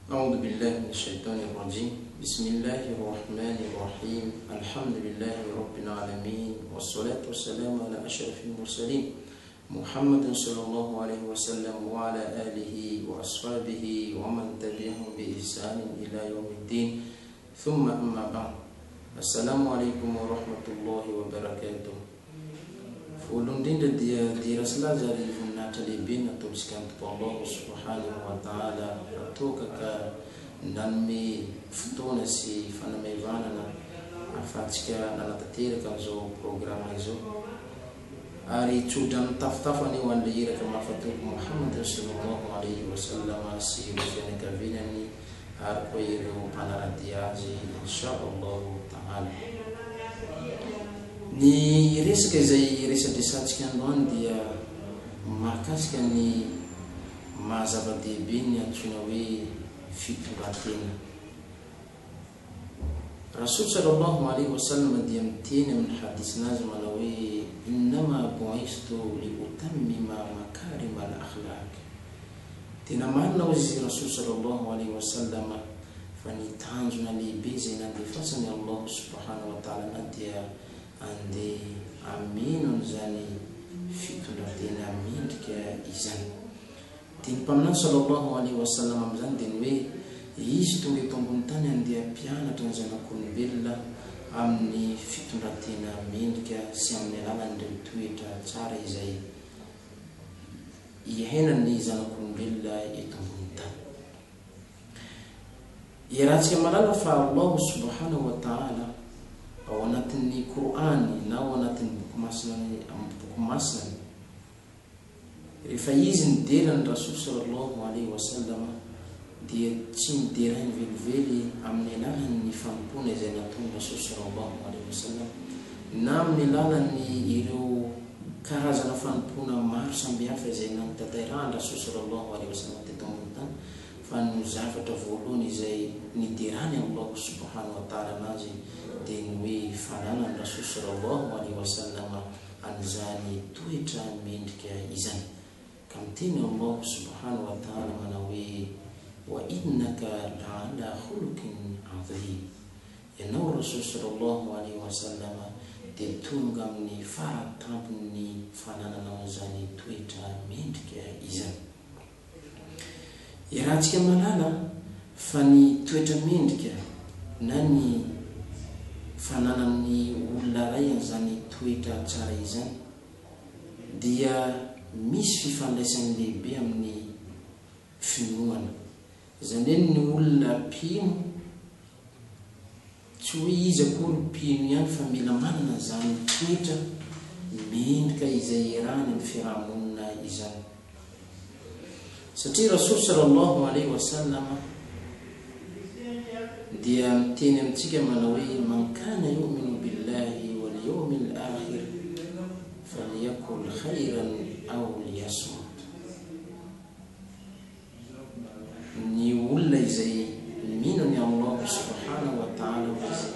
أعوذ بالله من الشيطان الرجيم بسم الله الرحمن الرحيم الحمد لله رب العالمين والصلاة والسلام على أشرف المرسلين محمد صلى الله عليه وسلم وعلى آله وأصحابه ومن تبعهم بإحسان إلى يوم الدين ثم أما بعد السلام عليكم ورحمة الله وبركاته Voalohany indrindra dia dera sy laza ary voninahitra lehibe natolotsika ny Tompo Allah subhanahu wa ta'ala raha toa ka ka nanome fotoana sy fanamaivanana ahafahantsika nanatanteraka an'izao programa izao. Ary tso-drano mitafotafo anie ho an'ilay iraka mahafatoky Muhammad sallallahu alaihi wa sallam sy ireo fianakavianany ary koa ireo mpanara-dia azy insha Allahu ta'ala. Ny resaka izay resadresantsika androany dia mahakasika ny maha zava-dehibe ny antsoina hoe fitondran-tena. Rasool sallallahu alaihi wa sallam dia miteny amin'ny hadith-nazy manao hoe, Innama bu'ithtu li utammima makarima al-akhlaq. Tena marina hozy Rasool sallallahu alaihi wa sallam fa ny tanjona lehibe izay nandefasan'i Allah subhanahu wa ta'ala anah dia andeha hameno an'izany fitondran-tena mendrika izany. Dia ny Mpaminany sallallahu alaihi wa sallam amin'izany dia ny hoe izy tonga eto ambony tany handeha hampianatra ny zanak'olombelona amin'ny fitondran-tena mendrika sy amin'ny alalan'ireo toetra tsara izay iainan'ny zanak'olombelona eto ambony tany. Iarahantsika mahalala fa Allah subhanahu wa ta'ala ao anatin'ny Kor'any na ao anatin'ny boky masina boky masinany Rehefa izy nidera ny Rasool sallallahu alaihi wa sallam dia tsy niderainy velively amin'ny alalan'ny fanompoana izay nataon'ny Rasool sallallahu alaihi wa sallam na amin'ny alalan'ny ireo karazana fanompoana maro samihafa izay nanotanterahan'ny Rasool sallallahu alaihi wa sallam teto ambony tany fa ny zavatra voalohany izay niderany Allah subhanahu wa ta'ala anazy dia ny hoe fananan'ny Rasool sallallahu alaihi wa sallam an'izany toetra mendrika izany. Ka miteny Allah subhanahu wa ta'ala manao hoe, Wa innaka la'ala khuluqin 'azim. Ianao Rasool sallallahu alaihi wa sallama dia tonga amin'ny fara-tampon'ny fanananao an'izany toetra mendrika izany. Iarahantsika mahalala fa ny toetra mendrika na ny fananan'ny olona iray an'izany toetra tsara izany dia misy fifandraisany lehibe amin'ny finoana. Izany hoe ny olona mpino, tsy hoe izy akory mpino ihany fa mila manana an'izany toetra mendrika izay iarahany amin'ny fiaraha-monina izany. Satria Rasool sallallahu alaihi wa sallam dia miteny amintsika manao hoe man kana yu'minu billahi wal yawmil akhir falyakul khayran aw liyasmut. Ny olona izay mino an'i Allah subhanahu wa ta'ala hoy izy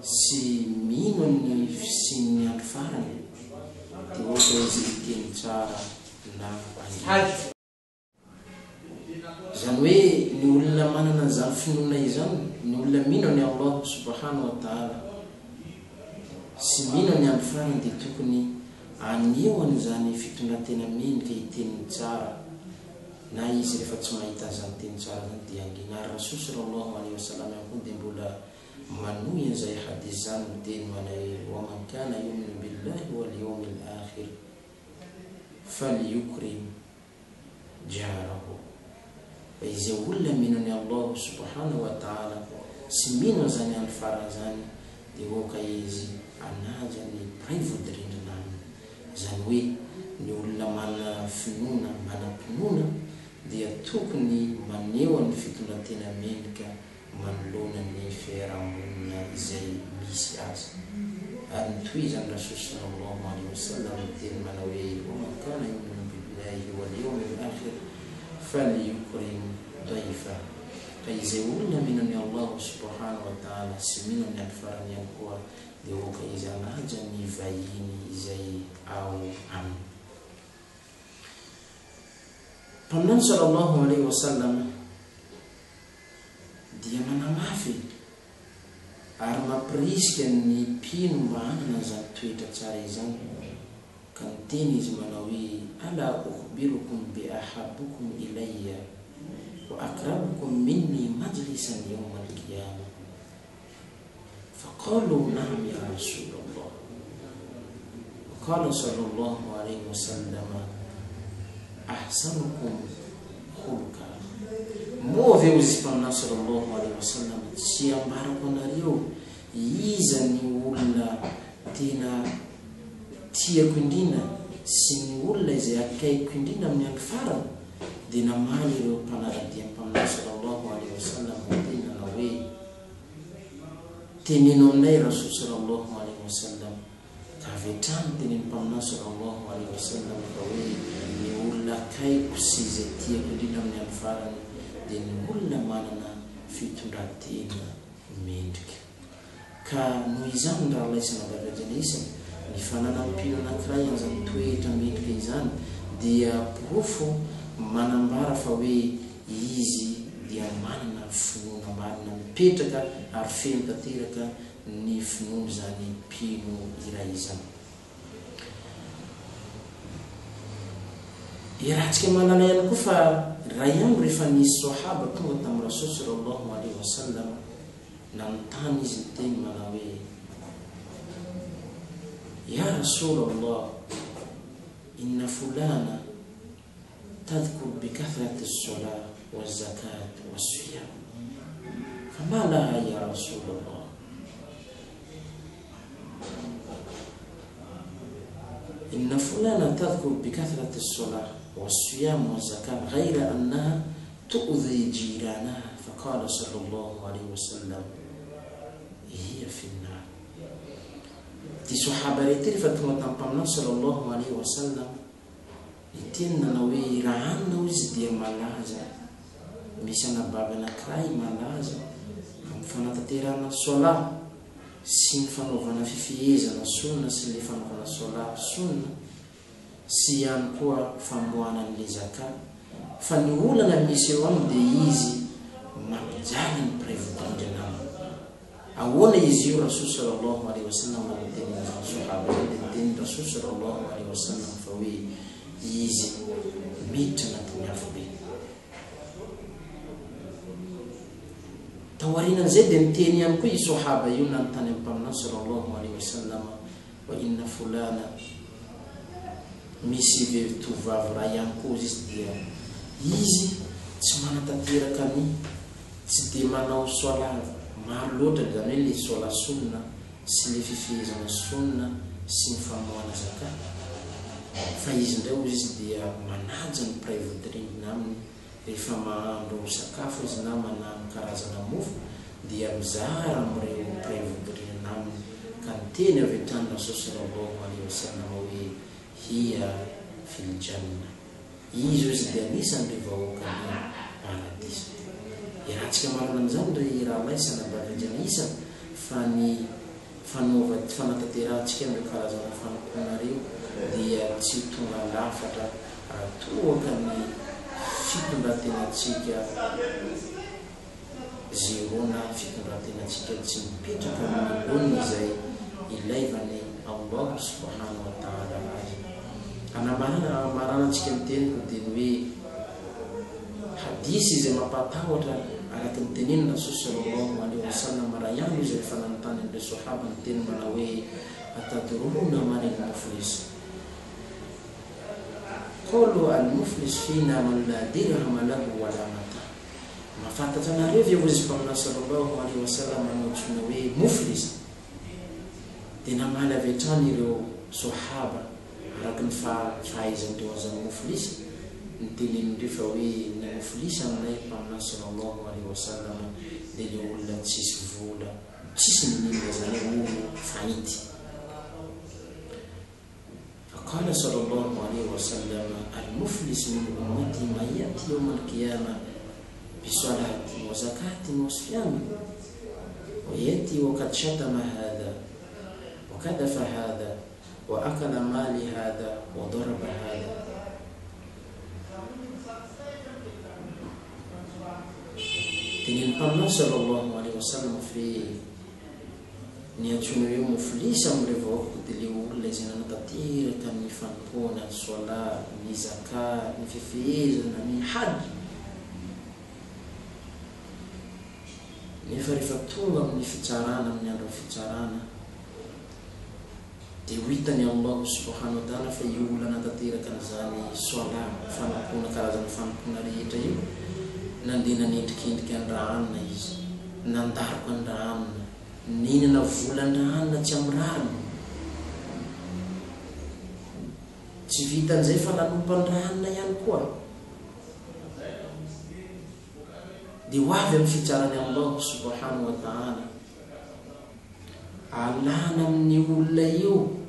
sy mino ny fisian'ny andro farany dia aoka izy hiteny tsara na hangina. Izany hoe ny olona manana an'izany finoana izany, ny olona mino an'i Allah subhanahu wa ta'ala sy mino ny andro farany dia tokony haneho an'izany fitondran-tena mendrika hiteny ny tsara na izy rehefa tsy mahita an'izany teny tsara izany dia hangina. Ary Rasool sallallahu alaihi wa sallam ihany koa dia mbola Manohy an'izay hadith izany miteny manao hoe, Wa man kana yu'minu billahi wal yawmil akhir falyukrim jarahu. Fa izay olona mino an'i Allah subhanahu wa ta'ala sy mino an'izany andro farany izany dia aoka izy hanaja ny mpiray vodirindrina aminy. Izany hoe ny olona manana finoana, manam-pinoana dia tokony maneho ny fitondran-tena mendrika manoloana ny fiarahamonina izay misy azy. Ary notohizan'i Rasool sallallahu alaihi wa sallam niteny manao hoe, Wa man kana yu'minu billahi wal yawmil akhir falyukrim dayfah. Ka izay olona mino an'i Allah subhanahu wa ta'ala sy mino ny andro farany ihany koa dia aoka izy hanaja ny vahiny izay ao aminy. Mpaminany sallallahu alaihi wa sallam. dia manamafy ary mampirisika ny mpino mba hanana an'izany toetra tsara izany, ka niteny izy manao hoe, Ala ukhbirukum bi ahabbukum ilayya wa akrabukum minni majlisan yawma al-qiyamah? Faqalu na'am ya Rasulallah. Wa qala sallallahu alayhi wa sallama, Ahsanukum khuluqa. Moa ve hoy izy Mpaminany sallallahu alayhi wa sallam, tsy ambarako anareo iza ny olona tena tiako indrindra sy ny olona izay akaikiko indrindra amin'ny andro farany? Dia namaly ireo mpanara-dia ny Mpaminany sallallahu alayhi wa sallam niteny nanao hoe, Teneno aminay Rasool sallallahu alaihi wasallam, ka avy hatrany tenenin'ny Mpaminany sallallahu alaihi wasallam fa hoe ny olona akaiko sy izay tiako indrindra amin'ny andro farany dia ny olona manana fitondran-tena mendrika. Ka noho izany ny rahalahy sy anabavy hajaina isany, ny fananan'ny mpino anankiray an'izany toetra mendrika izany dia porofo manambara fa hoe Izy dia manana finoana marina mipetraka ary feno tanteraka ny finoan'izany mpino iray izany. Iarahantsika mahalala ihany koa fa iray andro rehefa nisy Swahaba tonga tamin'i Rasool Sallallahu Alaihi Wasallam, nanontany izy niteny manao hoe, Ya Rasool Allah, inna fulana تذكر بكثرة الصلاة والزكاة والصيام فما لها يا رسول الله إن فلانة تذكر بكثرة الصلاة والصيام والزكاة غير أنها تؤذي جيرانها فقال صلى الله عليه وسلم هي في النار Ity Soahaba iray ity rehefa tonga tamin'ny Mpaminany Sallallahu alaihi wa sallam, niteny nanao hoe, Raha anona hoy izy dia malaza, misy anabavy anankiray malaza amin'ny fanatanterahana Solah sy ny fanaovana fifehezana Sunnah sy ilay fanaovana Solah Sunnah sy ihany koa famoahana an'ilay Zakah, fa ny olana misy eo aminy dia izy mampijaly ny mpiray vodirindrina aminy. Ahoana izy io Rasool Sallallahu Alaihi Wasallam no niteny an'izany Sohaba izany dia niteny Rasool Sallallahu Alaihi Wasallam fa hoe izy miditra anatin'ny afobe. Taorianan'izay dia niteny ihany koa i Sohaba io nanontany amin'ny Mpaminany Sallallahu Alaihi Wasallam wa inna fulana misy vehivtovavy iray ihany koa izy dia izy tsy manatanteraka ny Tsy dia manao soalah maro loatra izany hoe le soalah sunna sy le fifehezana sunna sy ny famoahana zakat fa izy indray hozy izy dia manaja ny mpiray vodirindrina aminy rehefa mahandro sakafo izy na manano karazana mofo dia mizara amin'ireo mpiray vodirindrina aminy ka niteny avy hatrany Rasool sallallahu alaihi wasallam hoe hiya fil jannah. Izy hozy dia anisan'ireo vahoakan'ny Paradisa. Iarahantsika marina amin'izany ry rahalahy sy anabavy hajaina isany fa ny fanaova fanatanterahantsika an'ireo karazana fanompoana ireo dia tsy tonga lafatra raha toa ka ny fitondrantenantsika zéro na fitondrantenantsika tsy mipetraka amin'ny laoniny izay ilaivan'i Allah subhanahu wa ta'ala azy. Anamaranantsika ny teniko dia ny hoe hadith izay mampahatahotra araka ny tenenin'i Rasool sallallahu alaihi wa sallam raha ihany izy rehefa nanontany an'ireo sahaba niteny manao hoe atadrouna man al-muflis qalu al-muflis fina man la dirhama lahu wa la mata Mahafantatra anareo ve hoy izy Mpaminany Sallallahu alaihi wa sallam no antsoina hoe Muflis? Dia namaly avy hatrany ireo Soahaba araka ny fahaizan'ireo an'izany Muflis, nitenenin'ireo fa hoe ny Muflis aminay Mpaminany Sallallahu alaihi wa sallam dia ilay olona tsisy vola, tsisy n'inon'inona izany hoe olo fainty. فقال صلى الله عليه وسلم المفلس من أمتي من يأتي يوم القيامة بصلاة وزكاة وصيام ويأتي وقد شتم هذا وكذف هذا وأكل مال هذا وضرب هذا. Tenenin'ny Mpaminany sallallahu alaihi wa sallam fa hoe ny antsoina hoe muflis amin'ireo vahoakako dia ilay olona izay nanatanteraka ny fanompoana, ny soalah, ny zakah, ny fifehezana, ny hajj. Nefa rehefa tonga amin'ny fitsarana, amin'ny andron'ny fitsarana, Dia ho hitan'i Allah subhanahu wa ta'ala fa io olona nanatanteraka an'izany soalah, fanompoana, karazana fanompoana rehetra io, nandeha nanendrikendrika an-dRahanina izy, nandaroka an-dRahanina, nihinana volan-dRahanina tsy amin'ny rariny. Tsy vitan'izay fa nanompa an-dRahanina ihany koa. Dia ho avy amin'ny fitsaran'i Allah subhanahu wa ta'ala. Alana amin'io olona io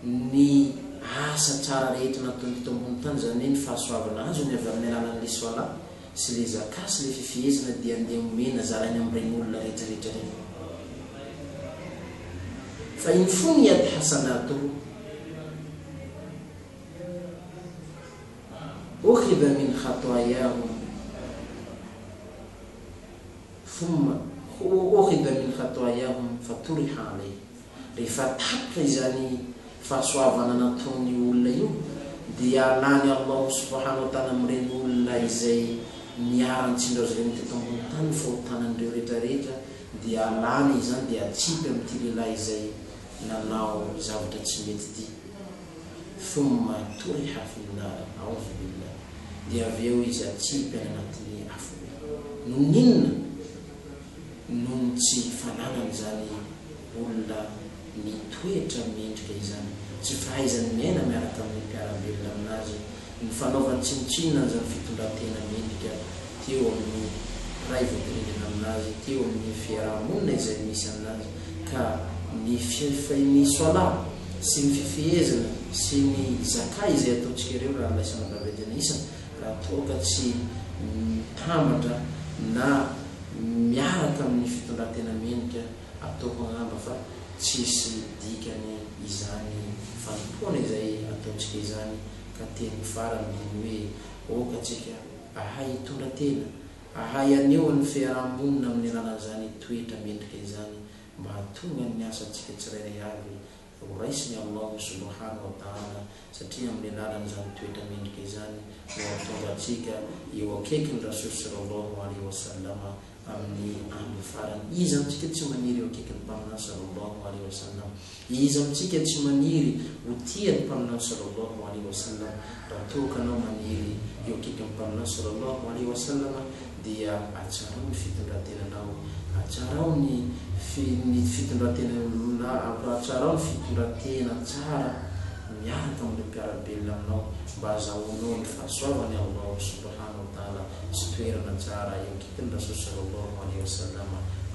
ny asa tsara rehetra nataony teto ambony tany, izany hoe ny fahasoavana azony avy amin'ny alalan'ilay soalah sy ilay zakah sy ilay fifehezana dia andeha omena, zarainy amin'ireny olona rehetra rehetra ireny. Fa in funiyat hasanatuhu ukhidha min khatayahum. Thumma ukhidha min khatayahum faturiha alayh. Rehefa tapitra izany fahasoavana nataon'io olona io, dia alan'i Allah subhanahu wa ta'ala amin'ireny olona izay niharan-tsindry azy ireny teto ambony tany ny fahotanan'ireo rehetra rehetra, dia alany izany dia atsipy amin'ity lehilahy izay nanao zavatra tsy mety ity. Thumma turiha fi nnar, a'udhu billah, dia avy eo izy atsipy any anatin'ny afobe. Noho ny inona? Noho ny tsy fananany izany olona mitoetra mendrika izany, tsy fahaizany miaina miaraka amin'ny mpiara-belona aminazy, ny fanaovany tsinontsinona an'izany fitondran-tena mendrika teo amin'ny mpiray vodirindrina aminazy, teo amin'ny fiaraha-monina izay misy aminazy, ka ny ny Soalah sy ny fifehezana sy ny Zakah izay ataontsika ireo rahalahy sy anabavy hajaina isany, raha toa ka tsy mitambatra na miaraka amin'ny fitondran-tena mendrika, ataoko angamba fa tsisy dikany izany fanompoana izay ataontsika izany, ka teniko farany dia ny hoe aoka tsika ahay hitondra tena, ahay haneho ny fiaraha-monina amin'ny alalan'izany toetra mendrika izany mba hahatonga ny asantsika tsirairay avy ho raisin'i Allah subhanahu wa ta'ala satria amin'ny alalan'izany toetra mendrika izany no hahatonga antsika eo akaikin'ny Rasool sallallahu alaihi wa sallama amin'ny andro farany. Iza amintsika tsy maniry eo akaikin'ny Mpaminany sallallahu alaihi wa sallam? Iza amintsika tsy maniry ho tia ny Mpaminany sallallahu alaihi wa sallam? Raha toa ka anao maniry eo akaikin'ny Mpaminany sallallahu alaihi wa sallam dia atsarao ny fitondran-tenanao, atsarao ny ny fitondran-tena atsarao ny fitondran-tena tsara miaraka amin'ireo mpiara-belona aminao mba hazahoanao ny fahasoavan'i Allah subhanahu wa ta'ala sy toerana tsara eo akaikin'ny Rasool sallallahu alaihi wa sallam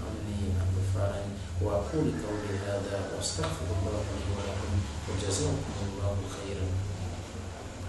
amin'ny andro farany. Wa aqulu qawli hadha wa astaghfirullah li wa lakum wa jazakumullahu khairan.